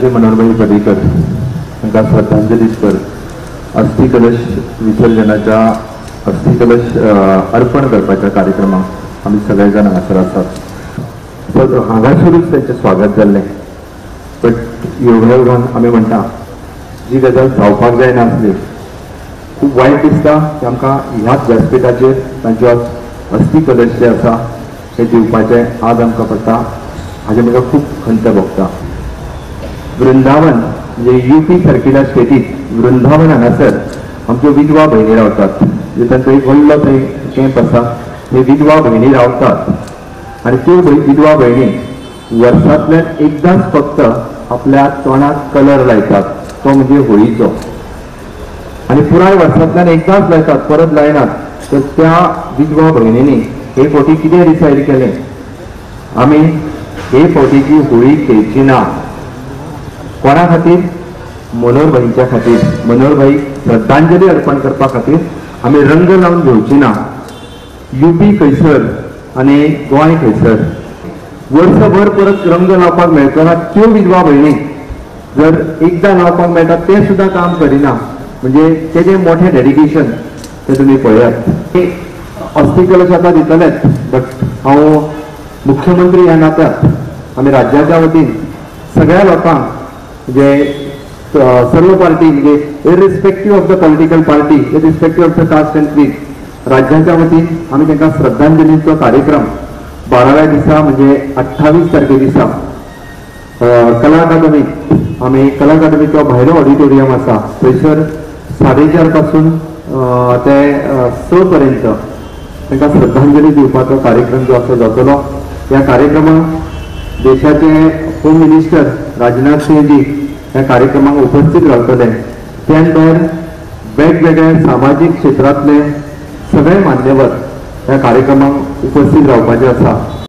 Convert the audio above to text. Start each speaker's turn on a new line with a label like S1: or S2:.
S1: सर्गेस्त मनोहरभाई पर्रीकर हांकां श्रद्धांजली कर अस्थी कलश विसर्जनाच्या अस्थी कलश अर्पण करपाच्या कार्यक्रमाक आमी सगळे जाण हांगासर आसात. हांगासरूच तांचें स्वागत जाल्लें. बट योगायोगान आमी म्हणटा जी गजाल जावपाक जायनासली, खूब वायट दिसता की आमकां ह्याच व्यासपिठाचेर तांच्यो अस्थी कलश जे आसा ते दिवपाचें आज आमकां पडटा, हाजें म्हाका खूब खंत भोगता. वृंदावन म्हणजे युपी सारकिल्या स्टेटीत वृंदावन हांगासर आमच्यो विधवा भयणी रावतात. म्हणजे तांचो एक व्हडलो थंय कॅम्प आसा, थंय विधवा भयणी रावतात आनी त्यो विधवा भयणी वर्सांतल्यान एकदांच फक्त आपल्या तोंडाक कलर लायतात, तो म्हणजे होळीचो. आनी पुराय वर्सांतल्यान एकदांच लायतात, परत लायनात. तर त्या विधवा भयणींनी हे फावटी कितें डिसायड केलें, आमी हे फावटीची होळी खेळची ना. कोणा खातीर? मनोहरभाईच्या खातीर. मनोहरभाई श्रद्धांजली अर्पण करपा खातीर आमी रंग लावन घेवची ना. युपी खंयसर आनी गोंय खंयसर वर्सभर परत रंग लावपाक मेळचो ना. त्यो विधवा भयणी जर एकदां लावपाक मेळटा तें सुद्दां काम करिना, म्हणजे तेजें मोठें डेडिकेशन तें तुमी पळयात. अस्थी कलश आतां दितलेच, बट हांव मुख्यमंत्री ह्या नात्यात आमी राज्याच्या वतीन सगळ्या लोकांक म्हणजे सर्व पार्टी म्हणजे irrespective of the political party, irrespective of the caste and creed, राज्याच्या वतीन आमी तांकां श्रद्धांजलीचो कार्यक्रम 12व्या दिसा म्हणजे 28 तारखे दिसा कला अकादमी, आमी कला अकादमीचो भायलो ऑडिटोरियम आसा थंयसर 4:30 पासून ते 6 पर्यंत तांकां श्रद्धांजली दिवपाचो कार्यक्रम जो आसा जातलो. ह्या कार्यक्रमाक देशाचे होम मिनिस्टर राजनाथ सिंहजी ह्या कार्यक्रमाक उपस्थित रावतले. त्यान भायर वेगवेगळ्या सामाजीक क्षेत्रांतले सगळे मान्यवर ह्या कार्यक्रमाक उपस्थित रावपाचे आसा.